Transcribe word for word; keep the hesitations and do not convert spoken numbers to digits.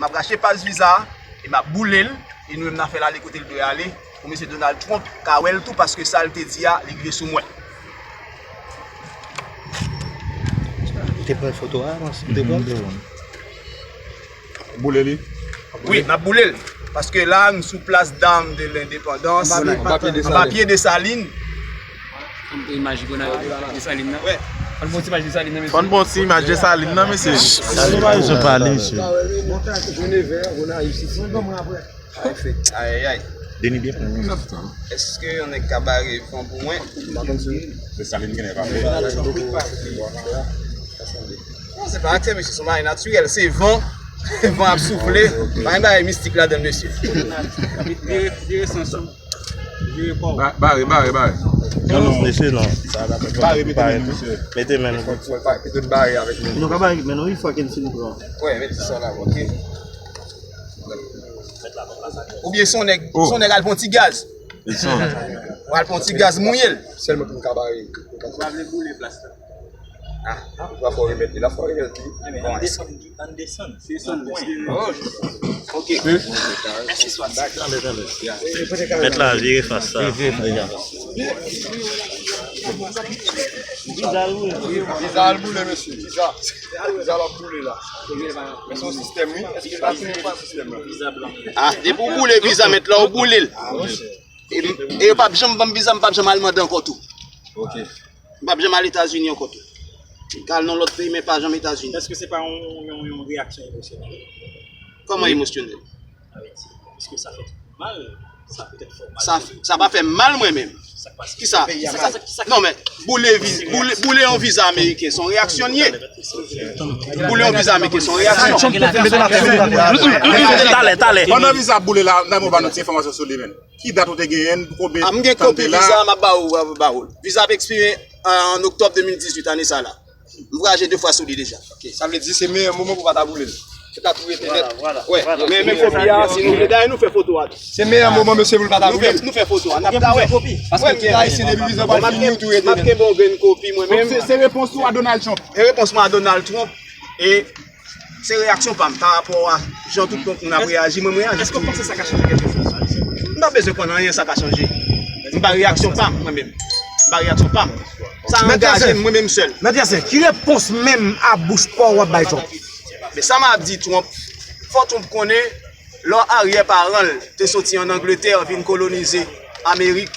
M ap rache pas viza a, e m ap boule l, e nou menm n a fè l ale kote l dwe ale, pou mesye Donald Trump ka wè l tou, paske sa l te di a, li rive sou mwen. Ou te pran foto a, Ramos? Ou te pran? Boule li. Wi, n ap boule l. Paske la, nou sou plas dam de lendepandans, anba pye Desalin. Imaj Grenadye Desalin nan. Fò n pran ti imaj Desalin nan, mesye. Fò n pran ti imaj Desalin nan, mesye. Sa se pa yon pale, mesye. Montaj Genevè, Gonayiv City. Ayayay. Deni byen pran yon. Èske yon nèg ka bare van pou mwen? Desalin genlè pa fè. Non, se pa aktè, mesye, se yon bagay natirèl. Se van. Van ap soufle. Pa gen bagay mistik ladan l, mesye. Vire, vire sans ou. Vire kò w. Ba-, bare, bare, bare. Non, non, mesye, non. Bare, mete men, mesye. Mete men nou. Fò, fò, fò, mete bare avèk men. Nou ka bare men nou, wi, fucking silvouplè. Wè, mete sa la, ok. Oubyen se yon nèg, se yon nèg al pran ti gaz. Ou al pran ti gaz, mouye l. Sèlman pou m ka bare. Ou pa vle boule plas la. Ah, ou pa fò remèt li la, fò remèt li. Bon, ann desann, ann desann. Desann, desann. Oh, ok. Mèsi, Swati. Mèt la, vire fas sa. Viza al boule, mesye. Viza. Viza l ap boule la. Men se yon sistèm, wi. Èske pa se yon sistèm la? Ah, depi w boule viza, mèt la, ou boule l. E, e yo p ap janm ban m viza, m p ap janm al mande ankò tou. Ok. M p ap janm al Etazini ankò tou. M ka al nan lòt peyi, men pa janm Etazini. Èske se pa yon, yon, yon reyaksyon emosyonèl? Kòman emosyonèl? Sa vle di, èske sa fè mal? Sa petèt fè w mal. Sa, sa pa fè m mal mwen menm. Sa k pase? Kisa? Kisa, kisa, kisa? Non, men boule vi-, boule, boule yon viza ameriken, se yon reyaksyon l ye. Boule yon viza ameriken, se yon reyaksyon. Talè, talè. Pandan viza ap boule la, n a ba nou ti enfòmasyon sou li, men. Ki dat ou te genyen l? Konbyen tan l te la? Ah, m gen kopi viza, m ap ba ou, ba ou. Viza ap ekspire an oktòb de mil dizuit, ane sa la. M vwayaje de fwa sou li deja. Ok, sa vle di se meyè moman pou w pa ta boule l. Se ta tou rete nèt. Vwala, vwala. Wè, men, men kopi a, si nou vle, dayè nou fè foto a tou. Se meyè moman, mesye, pou l pa ta boule l. Nou fè, nou fè foto a, n ap ta wè. Paske tout Ayisyen depi viza pral fini, ou tou rete nèt. M ap kenbe yon grenn kopi mwen menm. Se, se repons ou a Donald Trump? E repons mwen a Donald Trump. E Se reyaksyon pa m pa rapò a jan tout lòt moun ap reyaji, mwen, m reyaji. Èske w panse sa ka chanje kèlkeswa? M pa bezwen konn anyen sa ka chanje. M ba reyaksyon pa m, mwen menm. M ba reyaksyon pa m. Sa angaje m, mwen menm sèl. Mèt Yasen, ki repons menm a bouch pa w w ap bay Trump? Men sa m ap di Trump, fò Trump konnen, lè aryè paran l te soti ann Angletè vin kolonize Amerik,